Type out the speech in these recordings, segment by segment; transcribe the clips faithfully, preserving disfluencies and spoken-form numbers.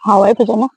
ꯍꯥꯎꯋꯦ ꯐꯖꯅ꯫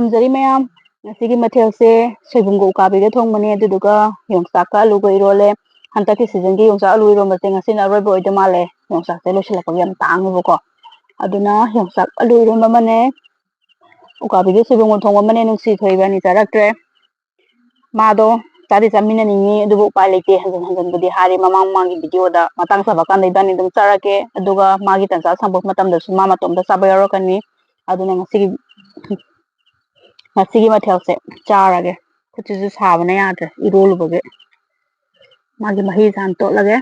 ꯐꯖꯔꯤ ꯃꯌꯥꯝ, ꯉꯁꯤꯒꯤ ꯃꯊꯦꯜꯁꯦ ꯁꯣꯏꯕꯨꯝꯒ ꯎꯀꯥꯕꯤꯒ ꯊꯣꯡꯕꯅꯦ, ꯑꯗꯨꯗꯨꯒ ꯌꯣꯡꯆꯥꯛꯀ ꯑꯂꯨꯒ ꯏꯔꯣꯜꯂꯦ꯫ ꯍꯟꯗꯛꯀꯤ ꯁꯤꯖꯟꯒꯤ ꯌꯣꯡꯆꯥꯛ ꯑꯂꯨ ꯏꯔꯣꯟꯕꯁꯦ ꯉꯁꯤꯅ ꯑꯔꯣꯏꯕ ꯑꯣꯏꯗꯣꯏ ꯃꯥꯜꯂꯦ꯫ ꯌꯣꯡꯆꯥꯛꯁꯦ ꯂꯣꯏꯁꯤꯜꯂꯛꯄꯒꯤ ꯌꯥꯝ ꯇꯥꯡꯉꯦꯕꯀꯣ꯫ ꯑꯗꯨꯅ ꯌꯣꯡꯆꯥꯛ ꯑꯂꯨ ꯏꯔꯣꯟꯕ ꯑꯃꯅꯦ, ꯎꯀꯥꯕꯤꯒ ꯁꯣꯏꯕꯨꯝꯒ ꯊꯣꯡꯕ ꯑꯃꯅꯦ꯫ ꯅꯨꯡꯁꯤ ꯊꯣꯏ ꯏꯕꯥꯅꯤ ꯆꯥꯔꯛꯇ꯭ꯔꯦ꯫ ꯃꯥꯗꯣ ꯆꯥꯗꯤ ꯆꯥꯃꯤꯟꯅꯅꯤꯡꯉꯤ, ꯑꯗꯨꯕꯨ ꯎꯄꯥꯏ ꯂꯩꯇꯦ꯫ ꯍꯟꯖꯤꯟ ꯍꯟꯖꯤꯟꯕꯨꯗꯤ ꯍꯥꯏꯔꯤ, ꯃꯃꯥꯡ ꯃꯃꯥꯡꯒꯤ ꯚꯤꯗꯤꯑꯣꯗ ꯃꯇꯥꯡ ꯆꯥꯕ ꯀꯥꯟꯗ ꯏꯕꯥꯅꯤ ꯑꯗꯨꯝ ꯆꯥꯔꯛꯀꯦ, ꯑꯗꯨꯒ ꯃꯥꯒꯤ ꯇꯟꯖꯥ ꯁꯪꯕ ꯃꯇꯝꯗꯁꯨ ꯃꯥ ꯃꯇꯣꯝꯇ ꯆꯥꯕ ꯌꯥꯎꯔꯛꯀꯅꯤ꯫ ꯑꯗꯨꯅ ꯉꯁꯤꯒꯤ ꯉꯁꯤꯒꯤ ꯃꯊꯦꯜꯁꯦ ꯆꯥꯔꯒꯦ꯫ ꯈꯨꯠꯁꯤꯁꯨ ꯁꯥꯕꯅ ꯌꯥꯗ꯭ꯔꯦ ꯏꯔꯣꯜꯂꯨꯕꯒꯤ꯫ ꯃꯥꯒꯤ ꯃꯍꯤꯁꯦ ꯍꯥꯟꯅ ꯇꯣꯠꯂꯒꯦ꯫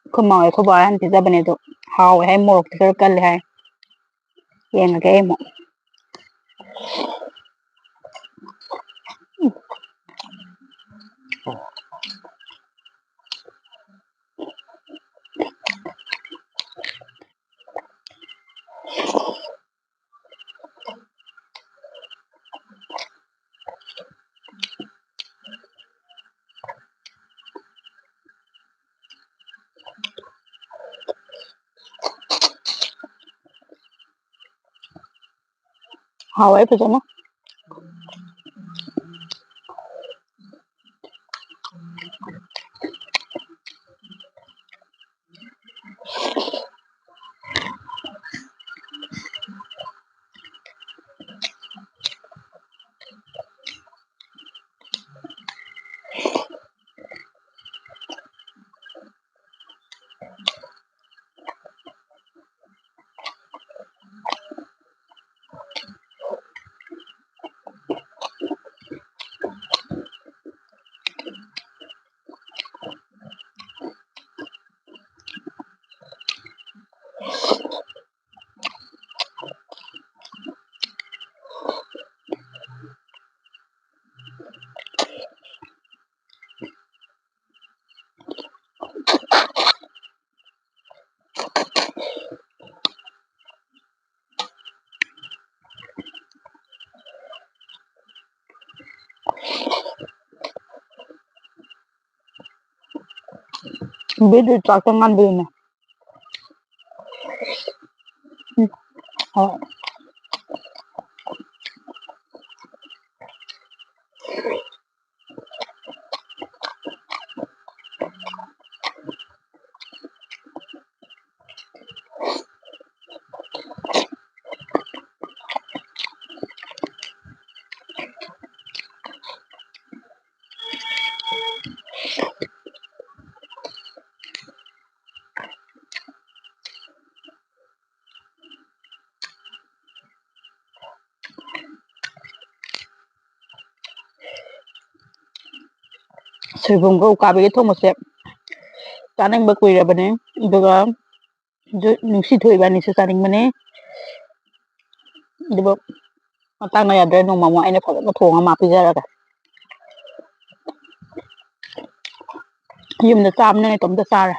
ꯑꯩꯈꯣꯏ ꯃꯥ ꯍꯣꯏ ꯑꯩꯈꯣꯏ ꯕꯥ ꯍꯣꯏ ꯍꯥꯟꯅ ꯄꯤꯖꯕꯅꯦ ꯑꯗꯣ, ꯍꯥꯎꯋꯦ ꯍꯥꯏ, ꯃꯣꯔꯣꯛꯇꯤ ꯈꯔ ꯀꯜꯂꯦ ꯍꯥꯏ꯫ ꯌꯦꯡꯉꯒꯦ ꯑꯩ ꯑꯃꯨꯛ꯫ ꯍꯥꯎꯋꯦ ꯐꯖꯅ꯫ ꯕꯤꯠꯔꯨꯠ ꯆꯥꯛꯇ ꯉꯥꯟꯕꯗꯨꯅꯦ꯫ ꯎꯝ꯫ ꯍꯣꯏ꯫ ꯁꯣꯏꯕꯨꯝꯒ ꯎꯀꯥꯕꯤꯒ ꯊꯣꯡꯕꯁꯦ ꯆꯥꯅꯤꯡꯕ ꯀꯨꯏꯔꯕꯅꯦ꯫ ꯑꯗꯨꯒ ꯑꯗꯨ ꯅꯨꯡꯁꯤꯊꯣꯏ ꯏꯕꯥꯅꯤꯁꯨ ꯆꯥꯅꯤꯡꯕꯅꯦ꯫ ꯑꯗꯨꯕꯨ ꯃꯇꯥꯡꯅ ꯌꯥꯗ꯭ꯔꯦ, ꯅꯣꯡꯃ ꯑꯃꯨꯛ ꯑꯩꯅ ꯐꯖꯅ ꯊꯣꯡꯉ ꯃꯥ ꯄꯤꯖꯔꯒꯦ꯫ ꯌꯨꯝꯗ ꯆꯥꯕꯅꯤꯅ ꯏꯇꯣꯝꯇ ꯆꯥꯔꯦ꯫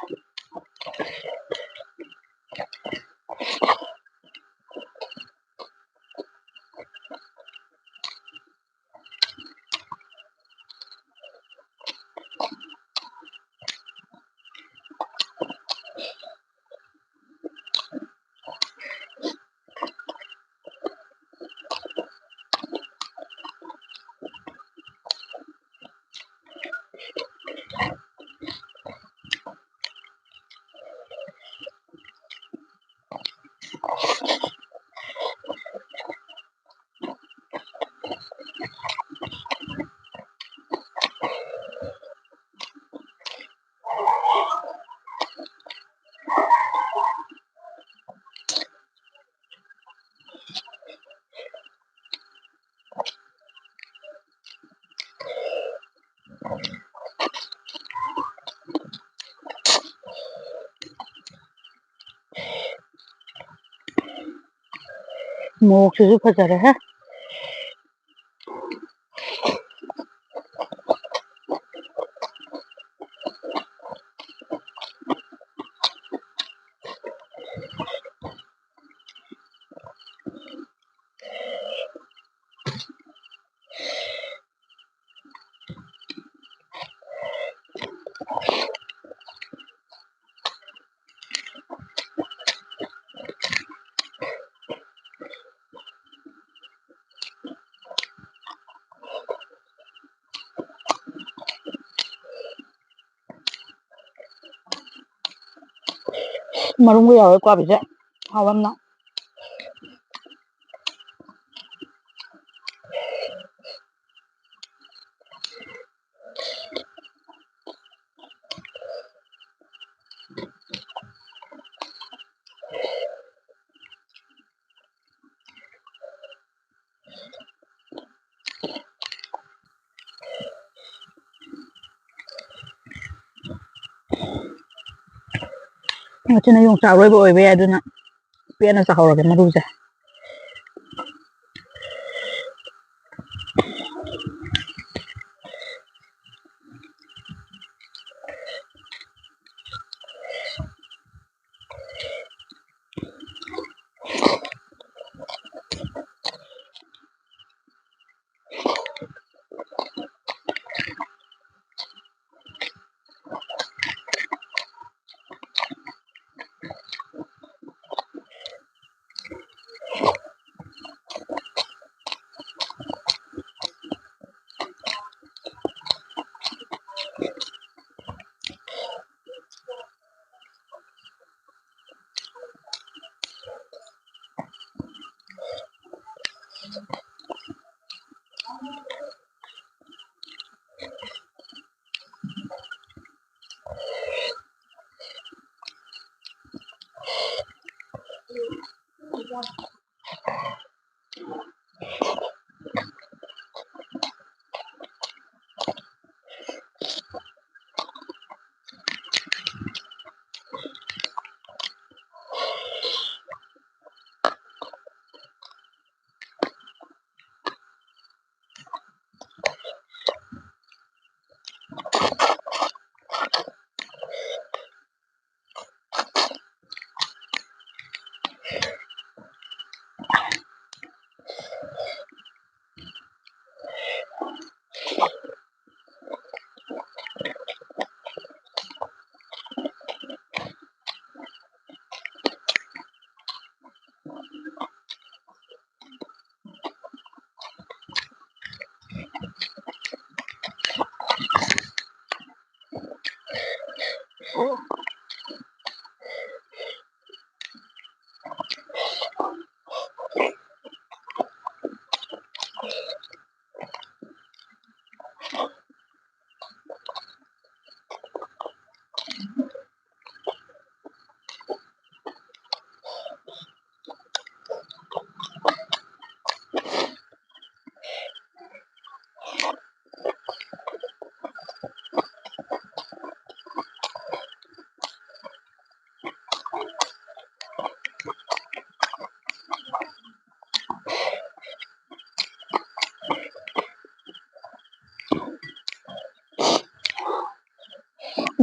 ꯃꯣꯔꯣꯛꯁꯤꯁꯨ ꯐꯖꯔꯦꯍꯦ꯫ ꯃꯔꯨꯝꯒ ꯌꯥꯎꯋꯦ ꯀ꯭ꯋꯥꯕꯤꯁꯦ꯫ ꯍꯥꯎꯕ ꯌꯥꯝꯅ꯫ ꯃꯁꯤꯅ ꯌꯣꯡꯆꯥꯛ ꯑꯔꯣꯏꯕ ꯑꯣꯏꯕ ꯌꯥꯏ, ꯑꯗꯨꯅ ꯄꯦꯟꯅ ꯆꯥꯍꯧꯔꯒꯦ ꯃꯔꯨꯁꯦ꯫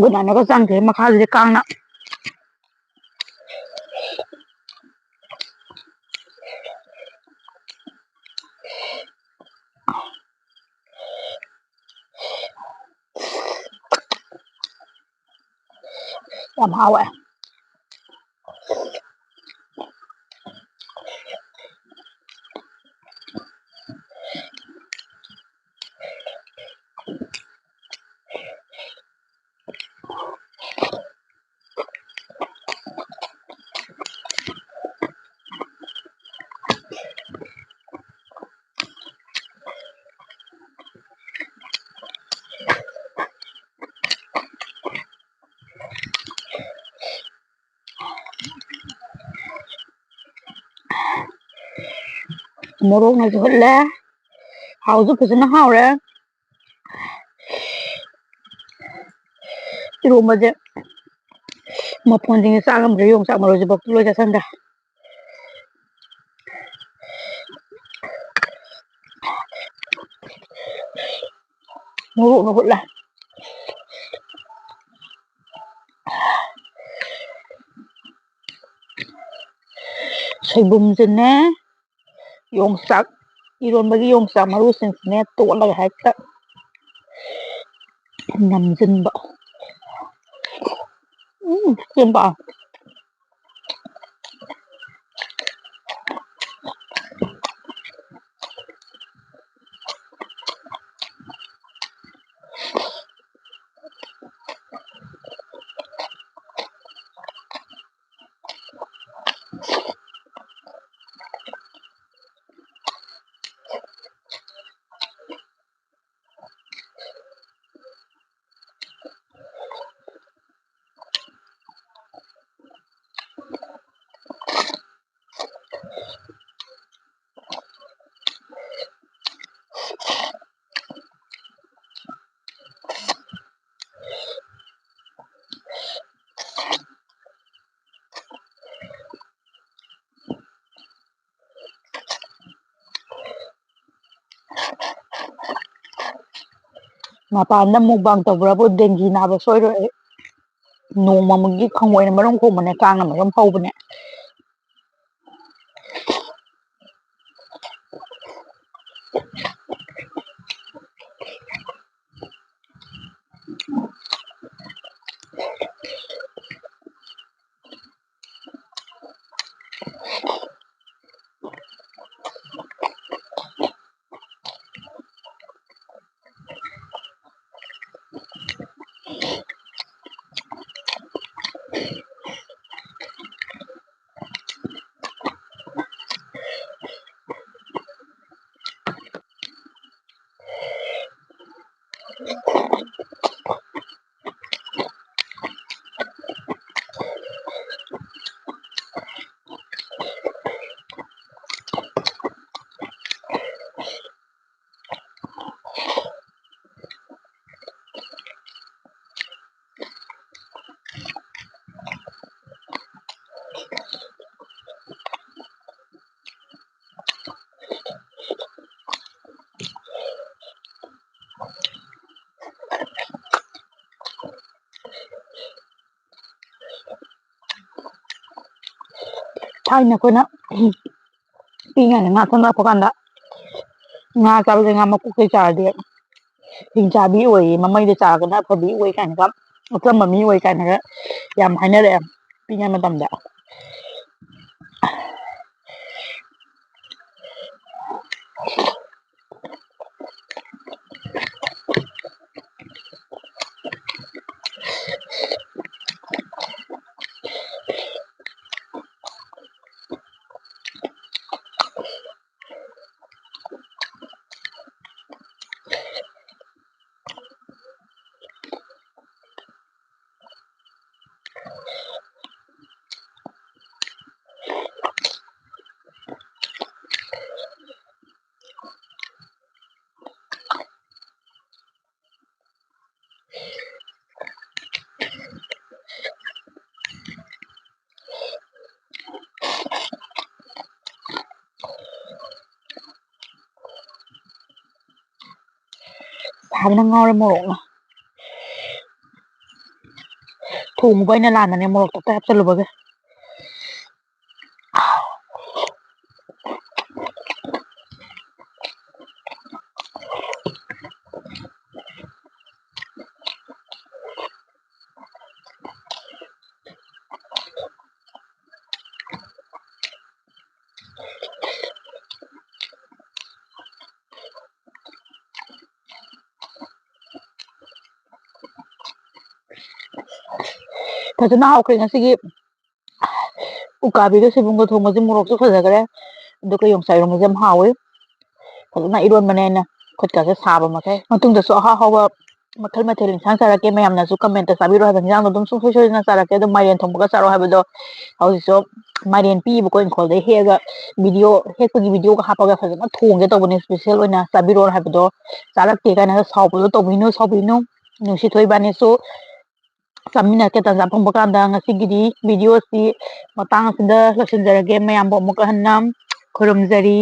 ꯒꯨꯠ ꯅꯥꯏꯠꯅꯒ ꯆꯪꯈ꯭ꯔꯦ ꯃꯈꯥꯁꯤꯗꯤ ꯀꯥꯡꯅ꯫ ꯌꯥꯝ ꯍꯥꯎꯋꯦ꯫ ꯃꯣꯔꯣꯛꯅꯁꯨ ꯍꯨꯠꯂꯦ꯫ ꯍꯥꯎꯁꯨ ꯐꯖꯅ ꯍꯥꯎꯔꯦ꯫ ꯏꯔꯣꯝꯕꯁꯦ ꯃꯐꯣꯟꯁꯤꯡꯁꯦ ꯆꯥ ꯉꯝꯗ꯭ꯔꯦ꯫ ꯌꯣꯡꯆꯥꯛ ꯃꯔꯨꯁꯦ ꯕꯛꯇꯨ ꯂꯣꯏ ꯆꯥꯁꯟꯈ꯭ꯔꯦ꯫ ꯃꯣꯔꯣꯛꯅ ꯍꯨꯠꯂꯦ꯫ ꯁꯣꯏꯕꯨꯝꯁꯤꯅꯦ, ꯌꯣꯡꯆꯥꯛ, ꯏꯔꯣꯟꯕꯒꯤ ꯌꯣꯡꯆꯥꯛ ꯃꯔꯨꯁꯤꯡꯁꯤꯅꯦ ꯇꯣꯠꯂꯒ ꯍꯦꯛꯇ ꯅꯝꯖꯤꯟꯕ꯫ ꯎꯝ, ꯆꯦꯝꯕ꯫ ꯃꯄꯥꯟꯗ mukbang ꯇꯧꯕ꯭ꯔꯕꯨ dengue ꯅꯥꯕ ꯁꯣꯏꯔꯣꯏ ꯑꯩ꯫ ꯅꯣꯡꯃꯃꯒꯤ ꯈꯪꯉꯣꯏꯅ ꯃꯔꯨꯝ ꯈꯣꯡꯕꯅꯦ, ꯀꯥꯡꯅ ꯃꯔꯨꯝ ꯍꯧꯕꯅꯦ꯫ ꯊꯥꯏꯅ ꯑꯩꯈꯣꯏꯅ ꯄꯤꯛꯏꯉꯩꯗ ꯉꯥ ꯁꯝ ꯂꯥꯛꯄ ꯀꯥꯟꯗ, ꯉꯥ ꯆꯥꯕꯁꯦ ꯉꯥ ꯃꯀꯣꯛꯇꯩ ꯆꯥꯔꯗꯤ ꯍꯤꯡ ꯆꯥꯕꯤ ꯑꯣꯏꯌꯦ, ꯃꯃꯩꯗ ꯆꯥꯔꯒꯅ ꯑꯐꯕꯤ ꯑꯣꯏ ꯀꯥꯏꯅꯒ, ꯑꯆꯝꯕ ꯃꯤ ꯑꯣꯏ ꯀꯥꯏꯅꯒ ꯌꯥꯝ ꯍꯥꯏꯅꯔꯛꯑꯦ ꯄꯤꯛꯏꯉꯩ ꯃꯇꯝꯗ꯫ ꯐꯖꯅ ꯉꯥꯎꯔꯦ ꯃꯣꯔꯣꯛꯅ꯫ ꯊꯣꯡꯕ ꯑꯩꯅ ꯂꯥꯟꯕꯅꯦ, ꯃꯣꯔꯣꯛ ꯇꯞꯇꯥꯏ ꯍꯥꯞꯆꯜꯂꯨꯕꯒꯤ꯫ ꯐꯖꯅ ꯍꯥꯎꯈ꯭ꯔꯦ ꯉꯁꯤꯒꯤ ꯎꯀꯥꯕꯤꯒ ꯁꯣꯏꯕꯨꯝꯒ ꯊꯣꯡꯕꯁꯦ꯫ ꯃꯣꯔꯣꯛꯁꯨ ꯐꯖꯈ꯭ꯔꯦ, ꯑꯗꯨꯒ ꯌꯣꯡꯆꯥꯛ ꯏꯔꯣꯟꯕꯁꯦ ꯌꯥꯝ ꯍꯥꯎꯋꯦ꯫ ꯐꯖꯅ ꯏꯔꯣꯟꯕꯅꯦ ꯑꯩꯅ ꯈꯨꯠꯀꯁꯦ ꯁꯥꯕ ꯃꯈꯩ꯫ ꯃꯇꯨꯡꯗꯁꯨ ꯑꯍꯥꯎ ꯑꯍꯥꯎꯕ ꯃꯈꯜ ꯃꯊꯦꯜ ꯏꯟꯁꯥꯡ ꯆꯥꯔꯛꯀꯦ꯫ ꯃꯌꯥꯝꯅꯁꯨ comment ꯆꯥꯕꯤꯔꯣ ꯍꯥꯏꯕ ꯏꯟꯁꯥꯡꯗꯣ ꯑꯗꯨꯝ ꯁꯨꯡꯁꯣꯏ ꯁꯣꯏꯗꯅ ꯆꯥꯔꯛꯀꯦ꯫ ꯑꯗꯨꯝ ꯃꯥꯏꯔꯦꯟ ꯊꯣꯡꯕꯒ ꯆꯥꯔꯛꯑꯣ ꯍꯥꯏꯕꯗꯣ, ꯍꯧꯖꯤꯛꯁꯨ ꯃꯥꯏꯔꯦꯟ ꯄꯤꯕꯀꯣ, ꯏꯪꯈꯣꯜꯗꯩ ꯍꯦꯛꯑꯒ video, ꯍꯦꯛꯄꯒꯤ videoꯒ ꯍꯥꯞꯄꯒ ꯐꯖꯅ ꯊꯣꯡꯒꯦ ꯇꯧꯕꯅꯦ, special ꯑꯣꯏꯅ꯫ ꯆꯥꯕꯤꯔꯣ ꯍꯥꯏꯕꯗꯣ, ꯆꯥꯔꯛꯇꯦ ꯀꯥꯏꯅꯒ ꯁꯥꯎꯕꯗꯣ ꯇꯧꯕꯤꯅꯨ, ꯁꯥꯎꯕꯤꯅꯨ꯫ ꯅꯨꯡꯁꯤꯊꯣꯏ ꯏꯕꯥꯅꯤꯁꯨ ꯆꯥꯃꯤꯟꯅꯔꯛꯀꯦ ꯇꯥꯟꯖꯥ ꯐꯪꯕ ꯀꯥꯟꯗ꯫ ꯉꯁꯤꯒꯤꯗꯤ videoꯁꯤ ꯃꯇꯥꯡ ꯑꯁꯤꯗ ꯂꯣꯏꯁꯤꯟꯖꯔꯒꯦ꯫ ꯃꯌꯥꯝꯕꯨ ꯑꯃꯨꯛꯀ ꯍꯟꯅ ꯈꯨꯔꯨꯝꯖꯔꯤ꯫